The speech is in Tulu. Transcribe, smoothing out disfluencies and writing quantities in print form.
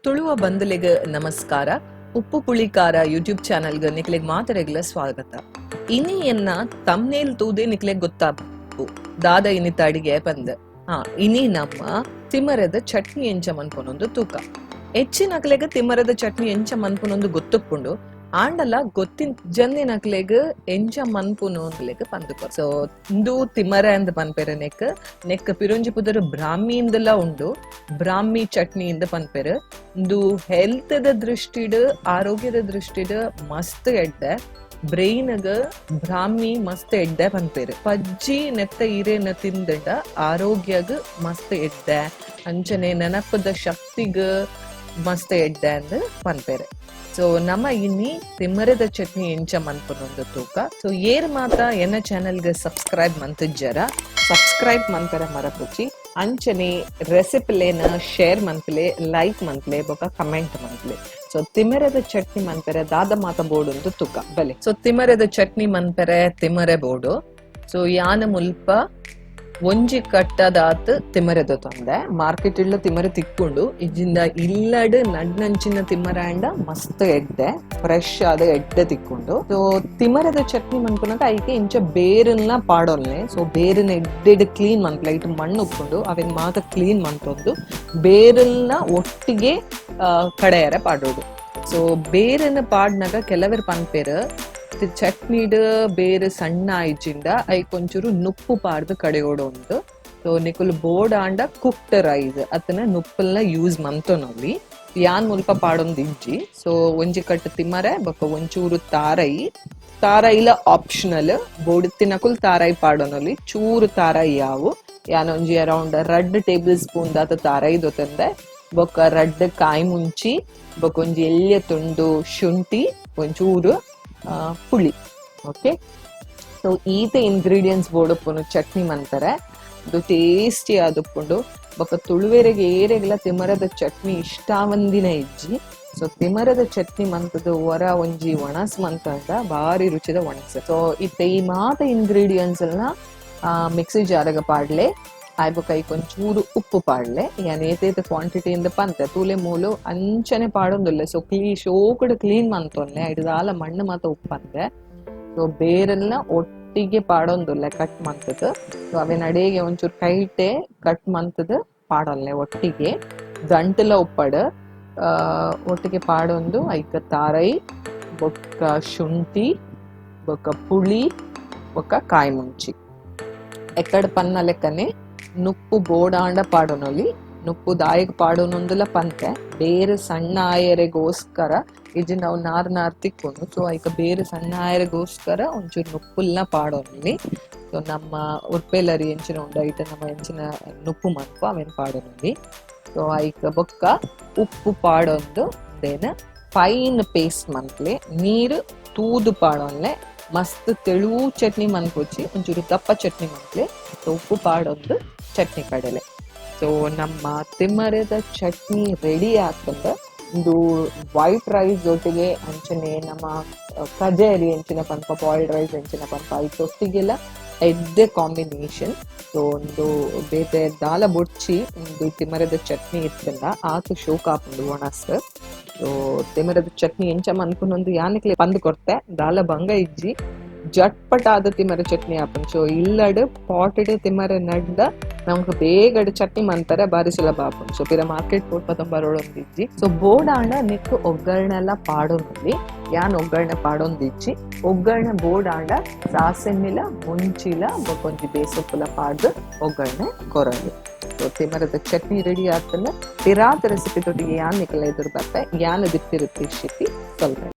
ತುಳುವ ಬಂಧುಲೆಗ್ ನಮಸ್ಕಾರ. ಉಪ್ಪು ಪುಳಿಕಾರ ಯೂಟ್ಯೂಬ್ ಚಾನೆಲ್ಗ್ ನಿಕ್ಲೆಗ್ ಮಾತೆರೆಗ್ಲ ಸ್ವಾಗತ. ಇನಿ ಎನ್ನ ತಮ್ನೇಲ್ ತೂದೆ ನಿಕ್ಲೆಗ್ ಗೊತ್ತಾಪು ದಾದ ಇನಿತ ಅಡಿಗೆ ಪಂದ್. ಹಾ, ಇನಿ ನಮ್ಮ ತಿಮರೆದ ಚಟ್ನಿ ಎಂಚ ಮನ್ಪುನೊಂದು ತೂಕ. ಹೆಚ್ಚಿನಕ್ಲೆಗ್ ತಿಮರೆದ ಚಟ್ನಿ ಎಂಚ ಮನ್ಪುನೊಂದು ಗೊತ್ತುಪ್ಪುಂಡು, ಆಂಡಲ ಗೊತ್ತಿನ ಜನ್ನಿನಕ್ಲೆಗ್ ಎಂಚ ಮನ್ಪುನು ಪಂದುಕೊ. ಸೊ ಇಂದು ತಿಮರೆ ಅಂದ್ ಪನ್ಪೆರ್. ನೆಕ್ ನೆಕ್ ಪಿರೊಂಜಿ ಪುದರ್ ಬ್ರಾಹ್ಮಿ ಇಂದಲ ಉಂಡು, ಬ್ರಾಹ್ಮಿ ಚಟ್ನಿ ಇಂದ ಪನ್ಪೆರ್. ಇಂದು ಹೆಲ್ತ್ ದ ದೃಷ್ಟಿಡ್, ಆರೋಗ್ಯದ ದೃಷ್ಟಿಡ್ ಮಸ್ತ್ ಎಡ್ಡೆ. ಬ್ರೈನ್ ಗ್ ಬ್ರಾಹ್ಮಿ ಮಸ್ತ್ ಎಡ್ಡೆ ಪನ್ಪೆರ್. ಪಜ್ಜಿ ನೆತ್ತ ಇರೆನ ತಿಂದಂಡ ಆರೋಗ್ಯಗ್ ಮಸ್ತ್ ಎಡ್ಡೆ, ಅಂಚನೆ ನೆನಪದ ಶಕ್ತಿಗ್ ಮಸ್ತ್ ಎಡ್ಡೆ ಅಂದ್ ಪನ್ಪೆರ್. ಸೊ ನಮ್ಮ ಇನಿ ತಿಮ್ಮರದ ಚಟ್ನಿ ಎಂಚ ಮನ್ಪುನೊಂದು ತೂಕ. ಸೊ ಏರ್ ಮಾತ ಎನ್ನ ಚಾನೆಲ್ಗೆ ಸಬ್ಸ್ಕ್ರೈಬ್ ಮಂತಿಜ್ಜರ, ಸಬ್ಸ್ಕ್ರೈಬ್ ಮನ್ಪೆರ ಮರಪುಚಿ. ಅಂಚನೆ ರೆಸಿಪಿಲೇನ ಶೇರ್ ಮನ್ಪಲೆ, ಲೈಕ್ ಮನ್ಪಲೆ, ಬೊಕ ಕಮೆಂಟ್ ಮನ್ಪಲೆ. ಸೊ ತಿಮರೆದ ಚಟ್ನಿ ಮನ್ಪೆರೆ ದಾದ ಮಾತ ಬೋಡು ಅಂತ ತೂಕ ಬಲೆ. ಸೊ ತಿಮರೆದ ಚಟ್ನಿ ಮನ್ಪೆರೆ ತಿಮರೆ ಬೋಡು. ಸೊ ಯಾನ ಮುಲ್ಪ ಒಂಜಿ ಕಟ್ಟದಾತ್ ತಿಮರೆದ ತೊಂದೆ. ಮಾರ್ಕೆಟ್ ಇಲ್ಲ ತಿಮರೆ ತಿಕ್ಕೊಂಡು, ಇಜ್ಜಿಂದ ಇಲ್ಲಡ್ ನಡ್ನಂಚಿನ ತಿಮರೆ ಅಂಡ ಮಸ್ತ್ ಎಡ್ಡೆ, ಫ್ರೆಶ್ ಆದ ಎಡ್ಡೆ ತಿಕ್ಕೊಂಡು. ಸೊ ತಿಮರೆದ ಚಟ್ನಿ ಮನ್ಪುನಗ ಐಕೆ ಇಂಚ ಬೇರನ್ನ ಪಾಡೊಲ್ನೆ. ಸೊ ಬೇರನ್ನ ಎಡ್ಡೆಡ್ ಕ್ಲೀನ್ ಮನ್ಪುಲ. ಇಟ್ಟು ಮಣ್ಣು ಉಪ್ಪುಂಡು, ಅವೆನ್ ಮಾತ ಕ್ಲೀನ್ ಮನ್ತೊಂದು ಬೇರನ್ನ ಒಟ್ಟಿಗೆ ಕಡೆಯರ ಪಾಡೋಡು. ಸೊ ಬೇರನ್ನ ಪಾಡ್ನಾಗ ಕೆಲವರು ಪನ್ಪೇರು, ಚಟ್ನಿಡ್ ಬೇರೆ ಸಣ್ಣ ಆಯ್ಜಿಂದ ಐಕೊಂಚೂರು ನುಪ್ಪು ಪಾಡ್ದು ಕಡೆಯೋಡು ಉಂಡು. ಸೊ ನಿಕುಲು ಬೋರ್ಡ್ ಆಂಡ ಕುಕ್ಡ್ ರೈಸ್ ಅತ್ತನ ನುಪ್ಪಲ್ನ ಯೂಸ್ ಮಂತೊನೊಲಿ. ಯಾನ್ ಮುಲ್ಪ ಪಾಡೊಂದು ಇಜ್ಜಿ. ಸೊ ಒಂಜಿ ಕಟ್ಟು ತಿಮ್ಮರೆ ಬೊಕ್ಕ ಒಂಚೂರು ತಾರೈ. ತಾರೈಲ ಆಪ್ಷನಲ್, ಬೋಡಿತ್ತಿನಕುಲ್ ತಾರೈ ಪಾಡೊನೊಲಿ. ಚೂರು ತಾರೈ ಯಾವು. ಯಾನ್ ಒಂಜಿ ಅರೌಂಡ್ ರಡ್ಡ್ ಟೇಬಲ್ ಸ್ಪೂನ್ ದಾತ ತಾರೈ ದೊತಂದೆ. ಬೊಕ್ಕ ರಡ್ಡ್ ಕಾಯಿ ಮುಂಚಿ, ಬೊಕ್ಕ ಒಂಜಿ ಎಲ್ಯ ತುಂಡು ಶುಂಠಿ, ಒಂಚೂರು ಪುಳಿ. ಓಕೆ, ಸೊ ಈತ ಇಂಗ್ರೀಡಿಯೆಂಟ್ಸ್ ಬೋಡುಪ್ಪುನು ಚಟ್ನಿ ಮಂತಾರೆ. ಇದು ಟೇಸ್ಟಿ ಆದುಪ್ಪುಂಡು. ಬೊಕ್ಕ ತುಳುವೆರೆಗ್ ಏರೆಗ್ಲ ತಿಮರದ ಚಟ್ನಿ ಇಷ್ಟಾವಂದಿನ ಇಜ್ಜಿ. ಸೊ ತಿಮರದ ಚಟ್ನಿ ಮಂತದ ಹೊರ ಒಂಜಿ ಒಣಸ್ ಮಂತಂಡ ಬಾರಿ ರುಚಿದ ಒಣಸ್. ಸೊ ಇತ್ತೆ ಈ ಮಾತ ಇಂಗ್ರೀಡಿಯೆಂಟ್ಸ್ ಎಲ್ಲ ಮಿಕ್ಸಿ ಜಾರಗ ಪಾಡ್ಲೆ. ಆಯ್ ಬೊಕ ಐಕ್ ಒಂಚೂರು ಉಪ್ಪು ಪಾಡ್ಲೆ. ಯಾನ್ ಏತೇತ ಕ್ವಾಂಟಿಟಿ ಇಂದ ಪಂತೆ ತೂಲೆ. ಮೂಲು ಅಂಚನೆ ಪಾಡೊಂದುಲ್ಲೆ. ಸೊ ಶೋಕುಡು ಕ್ಲೀನ್ ಮಂತೊನ್ಲೆ, ಐಟ್ ದಾಲ ಮಣ್ಣು ಮಾತ ಉಪ್ಪಂದೆ. ಸೊ ಬೇರೆಲ್ಲ ಒಟ್ಟಿಗೆ ಪಾಡೊಂದುಲ್ಲೆ ಕಟ್ ಮಂತದ. ಸೊ ಅವೆನ್ ಅಡೇಗೆ ಒಂಚೂರು ಕೈಟೆ ಕಟ್ ಮಂತದ ಪಾಡೊನ್ಲೆ ಒಟ್ಟಿಗೆ. ದಂಟಲ ಉಪ್ಪಡ್ ಒಟ್ಟಿಗೆ ಪಾಡೊಂದು ಐಕ ತಾರೈ, ಬೊಕ್ಕ ಶುಂಠಿ, ಬೊಕ್ಕ ಪುಳಿ, ಬೊಕ್ಕ ಕಾಯಿ ಮುಂಚಿ. ಎಕ್ಕಡ ಪನ್ನ ಲೆಕ್ಕನೆ ನುಪ್ಪು ಬೋಡಾಂಡ ಪಾಡೊನೊಲಿ. ನುಪ್ಪು ದಾಯಿಗ್ ಪಾಡೊನೊಂದುಲ ಪಂತೆ, ಬೇರೆ ಸಣ್ಣ ಆಯರೆಗೋಸ್ಕರ. ಇಜ್ಜಿ ನಾವು ನಾರ್ ನಾರ್ ತಿಕ್ಕೊಂಡು. ಸೊ ಐಕ ಬೇರೆ ಸಣ್ಣ ಆಯರೆಗೋಸ್ಕರ ಒಂಚೂರು ನುಪ್ಪುಲ್ನ ಪಾಡೊನೊಲಿ. ಸೊ ನಮ್ಮ ಉರ್ಪೆಲರಿ ಎಂಚಿನ ಉಂಡು, ಐತ ನಮ್ಮ ಎಂಚಿನ ನುಪ್ಪು ಮನ್ಪು ಅವೆನ್ ಪಾಡೊನೊಲಿ. ಸೊ ಐಕ ಬೊಕ್ಕ ಉಪ್ಪು ಪಾಡೊಂದು ದೇನ ಫೈನ್ ಪೇಸ್ಟ್ ಮನ್ಪ್ಲೆ. ನೀರು ತೂದು ಪಾಡೊನ್ಲೆ. ಮಸ್ತ್ ತೆಳು ಚಟ್ನಿ ಮನ್ಪೊಚ್ಚಿ, ಒಂಚೂರು ದಪ್ಪ ಚಟ್ನಿ ಮನ್ಪ್ಲೆ. ಸೊ ಉಪ್ಪು ಪಾಡೊಂದು ಚಟ್ನಿ ಕಡಲೆ. ಸೊ ನಮ್ಮ ತಿಮ್ಮರದ ಚಟ್ನಿ ರೆಡಿ ಆಗ್ತದೆ. ಇದು ವೈಟ್ ರೈಸ್ ಒಟ್ಟಿಗೆ, ಅಂಚನೆ ನಮ್ಮ ಕಜೇರಿ ಎಂಚಿನ ಪನ್ಪ, ಬಾಯ್ಲ್ಡ್ ರೈಸ್ ಎಂಚಿನ ಪನ್ಪ, ಒಟ್ಟಿಗೆಲ್ಲ ಎಡ್ಡೆ ಕಾಂಬಿನೇಷನ್. ಸೊ ಒಂದು ಬೇತೆ ದಾಲ ಬೊಡ್ಚಿ, ಒಂದು ತಿಮರದ ಚಟ್ನಿ ಇತ್ತಲ್ಲ, ಆತು ಶೋಕ್ ಆಪುಂಡು ಒಣಸ್. ಸೊ ತಿಮರದ ಚಟ್ನಿ ಎಂಚ ಮನ್ಪುನೊಂದು ಯಾನಿಕ್ಲೆ ಪಂದ್ ಕೊರ್ತೆ. ದಾಲ ಬಂಗ ಇಜ್ಜಿ, ಜಟ್ಪಟ ಆದ ತಿಮರೆ ಚಟ್ನಿ ಆಪುಂಡು. ಸೊ ಇಲ್ಲಡ್ ಪಾಟೆಡ್ ತಿಮರೆ ನಡ್ದ ನಮ್ಗೆ ಬೇಗಡ್ ಚಟ್ನಿ ಮಂತಾರೆ ಬಾರಿ ಸುಲಭ ಆಪುಂಡು. ಸೊ ಪಿರ ಮಾರ್ಕೆಟ್ ಪೋಟ್ ಬರೋಳೊಂದು ಇಜ್ಜಿ. ಸೊ ಬೋಡಾಂಡ ನಿಕ್ ಒಗ್ಗರಣೆ ಎಲ್ಲ ಪಾಡೊಂದು. ಯಾನ್ ಒಗ್ಗರಣೆ ಪಾಡೊಂದಿಜ್ಜಿ. ಒಗ್ಗರಣೆ ಬೋಡಾಂಡ ಸಾಸೆನ್ನಿಲ, ಮುಂಚಿಲ, ಬೊಕೊಂಜಿ ಬೇಸೊಪ್ಪುಲ ಪಾಡ್ದು ಒಗ್ಗರಣೆ ಕೊರೊಲಿ. ಸೊ ತಿಮರದ ಚಟ್ನಿ ರೆಡಿ ಆಗ್ತದೆ. ಪಿರಾತ ರೆಸಿಪಿ ತೊಟ್ಟಿಗೆ ಯಾನ್ ನಿಕಲ ಎದುರು ಬರ್ತೆ. ಯಾನ್ ದಿಪ್ಪಿರುತ್ತೆ ಶೆಟ್ಟಿ. ಸ್ವಲ್ಪ.